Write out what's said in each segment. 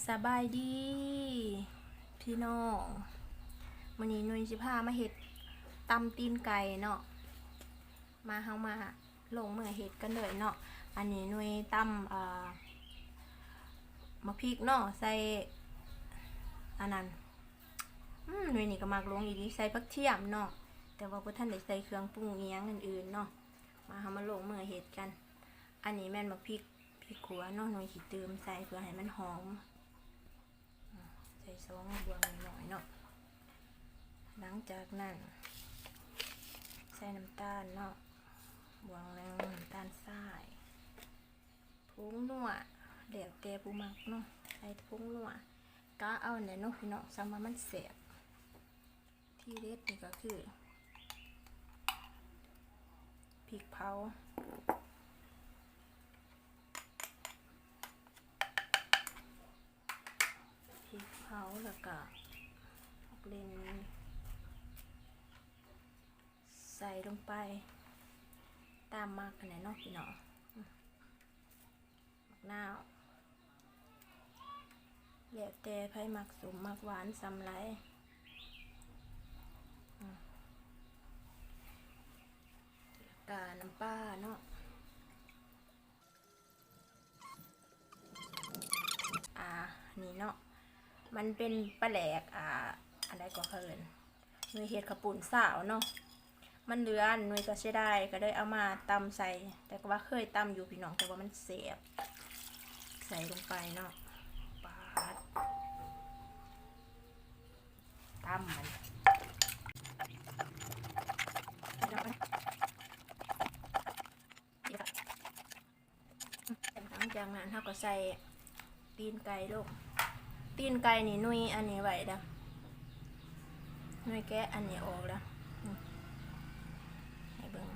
ສະບາຍດີພີ່ນ້ອງ, ມື້ນີ້ນຸ້ຍຊິພາມາເຮັດຕຳຕີນໄກ່ເນາະ. ມາ ເຮົາມາລົງມືເຮັດກັນເລີຍເນາະ. ອັນນີ້ນຸ້ຍຕຳ ເອີ ໝາກພິກເນາະ ໃສ່ອັນນັ້ນ ອືມ ນຸ້ຍນີ້ກໍມັກລົງອີ່ຫຼີ ໃສ່ຜັກທຽມເນາະ, ແຕ່ວ່າບໍ່ທັນໄດ້ໃສ່ເຄື່ອງປຸງອີ່ຫຍັງອື່ນໆເນາະ. ມາ ເຮົາມາລົງມືເຮັດກັນ. ອັນນີ້ແມ່ນໝາກພິກ ພິກຂົ້ວເນາະ, ໜ່ວຍຊິຕື່ມໃສ່ເພື່ອໃຫ້ມັນຫອມ. ອາ ໃສ່ສອງບ່ວງນ້ອຍໆເນາະ. ຫຼັງຈາກນັ້ນ ໃສ່ນ້ຳຕານເນາະ ບ່ວງໜຶ່ງ, ນ້ຳຕານຊາຍ, ຜົງນົວ ແລ້ວແຕ່ຜູ້ມັກເນາະ, ໃສ່ຜົງນົວ ກະເອົາແຫຼະເນາະພີ່ນ້ອງ, ສ່ຳວ່າມັນແຊບ. ທີ່ເດັດນີ້ກໍຄືພິກເຜົາ, ພິກເຜົາ ແລ້ວກໍໝາກເລັ່ນ ໃສ່ລົງໄປຕາມມັກຫັ້ນແຫຼະເນາະພີ່ນ້ອງ. ໝາກນາວ ແລ້ວແຕ່ໃຜມັກສົ້ມມັກຫວານສ່ຳໃດ. ອາ ແລ້ວກະນ້ຳປາເນາະ. ອາ ນີ້ເນາະ ມັນເປັນປາແຫຼກ ອາ ອັນໃດກໍເຂົາເອີ້ນ ໜ່ວຍເຮັດເຂົ້າປຸ້ນຊາວເນາະ, ມັນເຫຼືອ ໜ່ວຍກໍເສຍດາຍ ກໍເລີຍເອົາມາຕຳໃສ່, ແຕ່ກໍວ່າເຄີຍຕຳຢູ່ພີ່ນ້ອງ ແຕ່ວ່າມັນແຊບ. ໃສ່ລົງໄປເນາະ ປາດ ຕຳມັນ. ຫຼັງຈາກນັ້ນເຮົາກໍໃສ່ຕີນໄກ່ລົງ. ຕີນໄກ່ນີ້ນຸ້ຍອັນນີ້ໄວ້ເດີ້, ນຸ້ຍແກະອັນນີ້ອອກແລ້ວ ໃຫ້ເບິ່ງ. ອ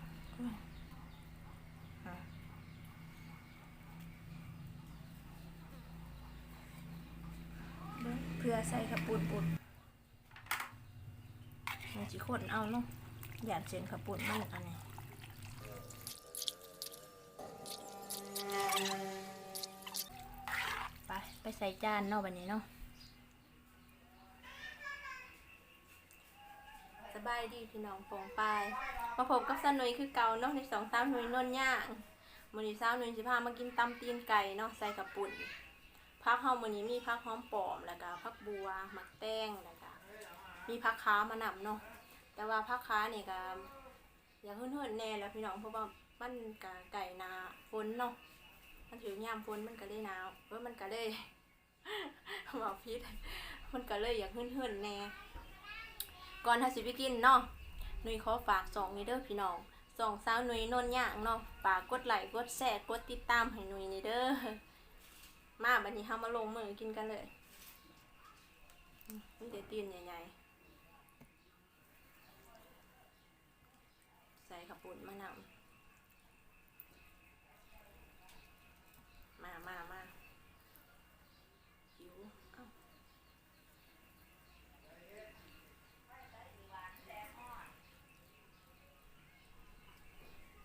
າ ເບິ່ງ ເພື່ອໃສ່ເຂົ້າປຸ້ນ. ມັນຊິຄົນເອົາເນາະ ຢ້ານເສັ້ນເຂົ້າປຸ້ນມັນອັນນີ້. ໄປ ໄປໃສ່ຈານເນາະ ບັດນີ້ເນາະ. ສະບາຍດີພີ່ນ້ອງປ້ອງປາຍ, ມາພົບກັບສາວນຸ້ຍຄືເກົ່າເນາະ ໃນຊ່ອງສາວນຸ້ຍໂນນຍາງ. ມື້ນີ້ສາວນຸ້ຍຊິພາມາກິນຕຳຕີນໄກ່ເນາະ ໃສ່ເຂົ້າປຸ້ນ. ຜັກເຮົາມື້ນີ້ມີຜັກຫອມປ້ອມ ແລ້ວກະຜັກບົ່ວ ໝາກແຕງ ແລ້ວກະມີຜັກຂາມານຳເນາະ. ແຕ່ວ່າຜັກຂານີ້ກະຢາກເຫີນໆແດ່ລະພີ່ນ້ອງ ເພາະວ່າມັນກະໃກ້ໜ້າຝົນເນາະ, ມັນຖືກຍາມຝົນມັນກະເລີຍໜາວ ເອີ ມັນກະເລີຍ ເວົ້າຜິດ ມັນກະເລີຍຢາກເຫີນໆແດ່. ກ່ອນເຮົາຊິໄປກິນເນາະ ນຸ້ຍຂໍຝາກຊ່ອງນີ້ເດີພີ່ນ້ອງ, ຊ່ອງສາວນຸ້ຍໂນນຍາງເນາະ, ຝາກກົດໄລ້ ກົດແຊ ກົດຕິດຕາມໃຫ້ນຸ້ຍແດ່ເດີ. ມາ ບັດນີ້ເຮົາມາລົງມືກິນກັນເລີຍ. ມີແຕ່ຕີນໃຫຍ່ໆ ໃສ່ເຂົ້າປຸ້ນມານຳ. ມາ ມາ ມາ ຫິວ.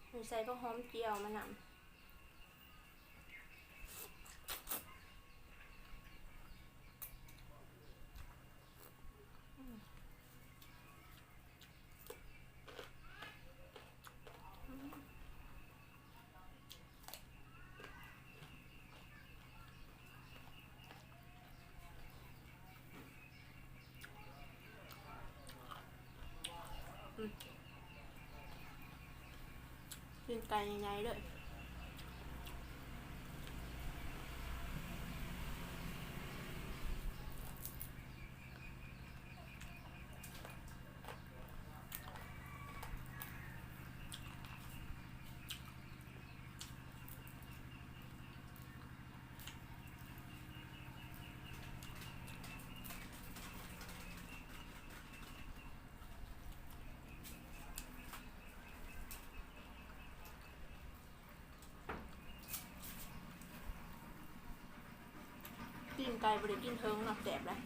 ເອົ້າ ໃສ່ຜັກຫອມຈຽວມານຳ. ອືມ ຕີນໄກ່ໃຫຍ່ໆເລີຍ. ຕີນໄກ່ບໍ່ໄດ້ກິນເຖິງເນາະ ແຊບຫຼາຍ.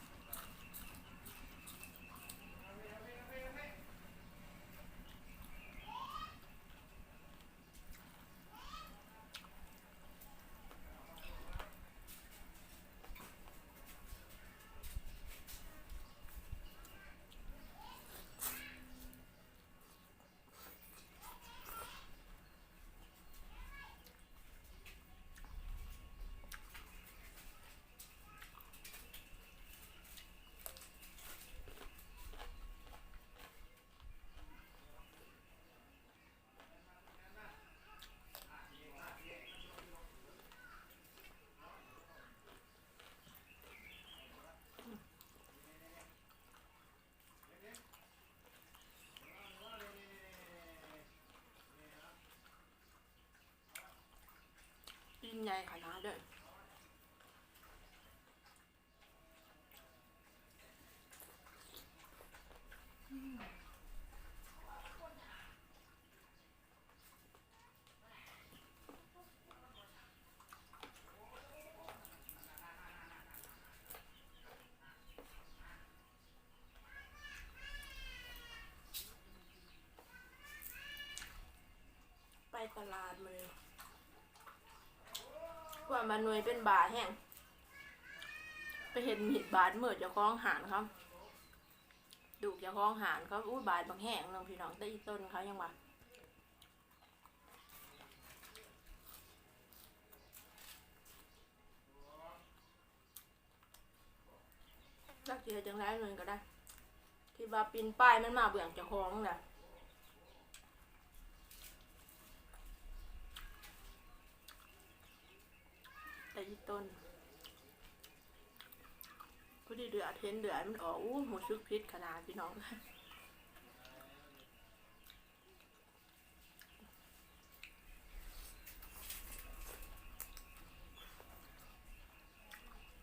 ອ ໃຫຍ່ຂະໜາດເດີ. ໄປຕະຫຼາດມື້ນີ້ ຄວາມວ່າໜ່ວຍເປັນບາດແຮງ ໄປເຫັນມີດບາດມືເຈົ້າຂອງຮ້ານເຂົາ ລູກເຈົ້າຂອງຮ້ານເຂົາ ອູ້ຍ ບາດບັກແຮງໜຶ່ງ ພີ່ນ້ອງ ແຕ່ອີ່ຕົນເຂົາຍັງວ່າ ຈັກຊິເຮັດຈັ່ງໃດມັນກໍໄດ້ ຄິດວ່າປິ່ນປາຍມັນມາເບື້ອງເຈົ້າຂອງແຫຼະ ແຕ່ອີ່ຕົນ ພໍດີເລືອດ ເຫັນເລືອດມັນອອກ ອູ້ຍ ຮູ້ສຶກຜິດຂະໜາດ ພີ່ນ້ອງ. ອ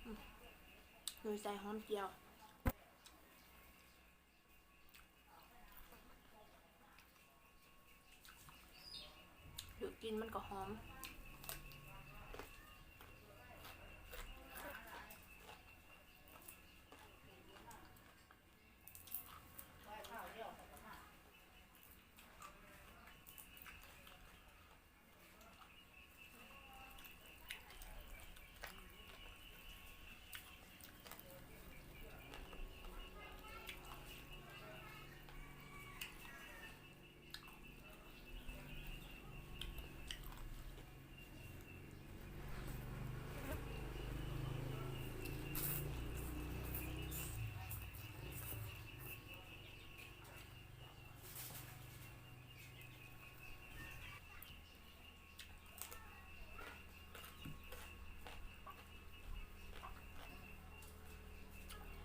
ືມ ໂດຍໃສ່ຫອມຈ້ຽວ ຄືກິນມັນກໍຫອມ.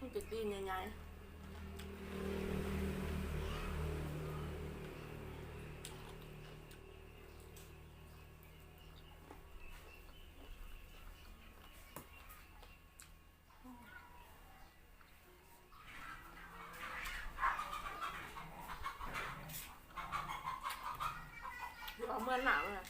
ມັນຈະຕີນໃຫຍ່ໆ. ເອົາເມືອນໜາວນະ.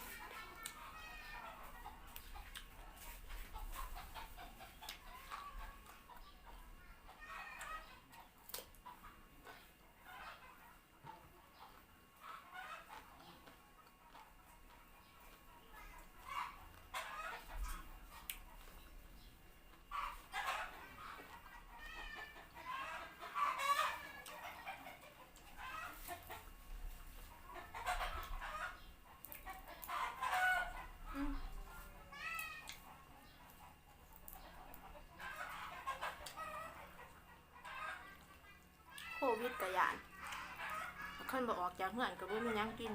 ໂຄວິດກະຢ້ານ ຄັນບໍ່ອອກຈາກເຮືອນກະບໍ່ມີຫຍັງກິນ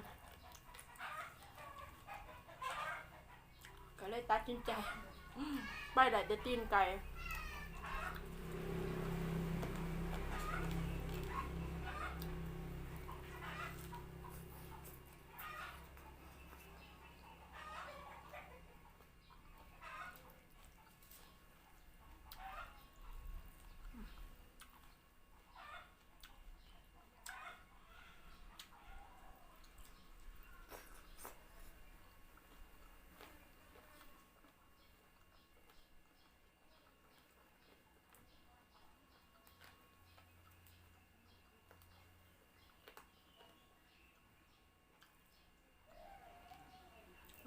ກະເລີຍຕັດສິນໃຈ ໄປໄດ້ແຕ່ຕີນໄກ່.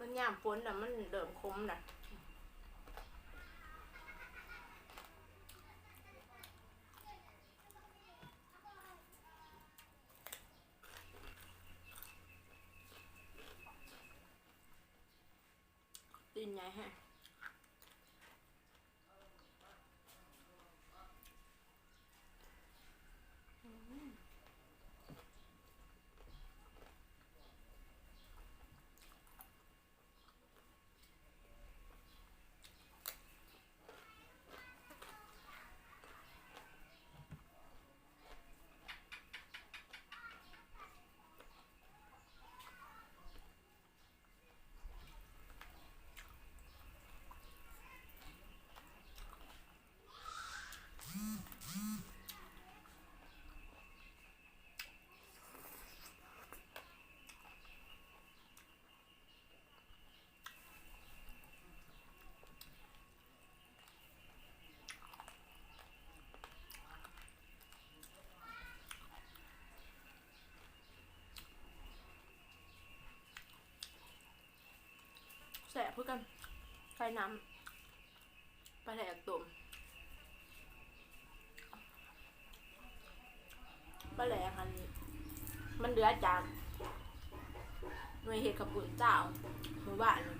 ມັນຍາມຝົນນະ ມັນເລີ່ມຂົມລະ. ຕີນໃຫຍ່ແຮງ. ອ ບຄືກັນ ໃສ່ນ້ຳປາແດກຕົ້ມ. ປາແດກຫັ້ນມັນເຫຼືອຈາກໜ່ວຍເຮັດເຂົ້າປຸ້ນເຈົ້າມື້ວານນີ້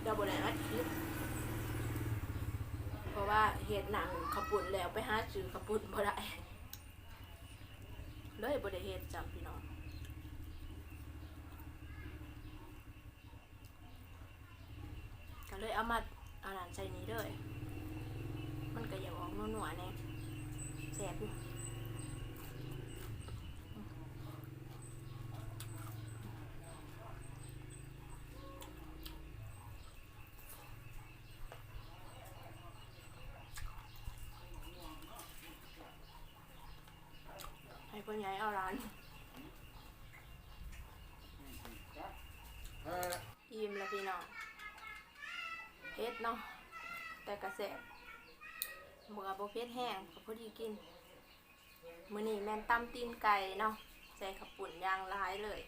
ແຕ່ບໍ່ໄດ້ອັດຄລິບ ເພາະວ່າເຮັດນ້ຳເຂົ້າປຸ້ນແລ້ວ ໄປຫາຊື້ເຂົ້າປຸ້ນບໍ່ໄດ້ ເລີຍບໍ່ໄດ້ເຮັດຊ້ຳພີ່ນ້ອງ. ກໍເລີຍເອົາມາອັນນັ້ນໃສ່ນີ້ເລີຍ ມັນກໍຢາກອອກນົວໆແດ່ ແຊບຢູ່. ໃຫ້ພໍ່ໃຫຍ່ເອົາຫຼານ. ອີ່ມລະພີ່ນ້ອງ ເຜັດເນາະ ແຕ່ກະແຊບ ບໍ່ ກະບໍ່ເຜັດແຮງ ກະພໍດີກິນ. ມື້ນີ້ແມ່ນຕຳຕີນໄກ່ເນາະ ໃສ່ເຂົ້າປຸ້ນຢ່າງຫຼາຍເລີຍ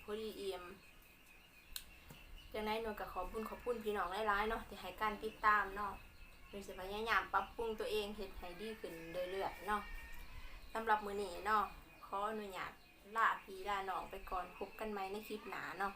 ພໍດີອີ່ມ. ຈັ່ງໃດໜ່ວຍກະຂອບບຸນຂອບຄຸນພີ່ນ້ອງຫຼາຍໆເນາະ ທີ່ໃຫ້ການຕິດຕາມເນາະ. ໜ່ວຍຊິພະຍາຍາມປັບປຸງຕົວເອງເຮັດໃຫ້ດີຂຶ້ນເລື້ອຍໆເນາະ. ສຳລັບມື້ນີ້ເນາະ ຂໍອະນຸຍາດ ລາພີ່ລານ້ອງໄປກ່ອນ ພົບກັນໃໝ່ໃນຄລິບໜ້າເນາະ.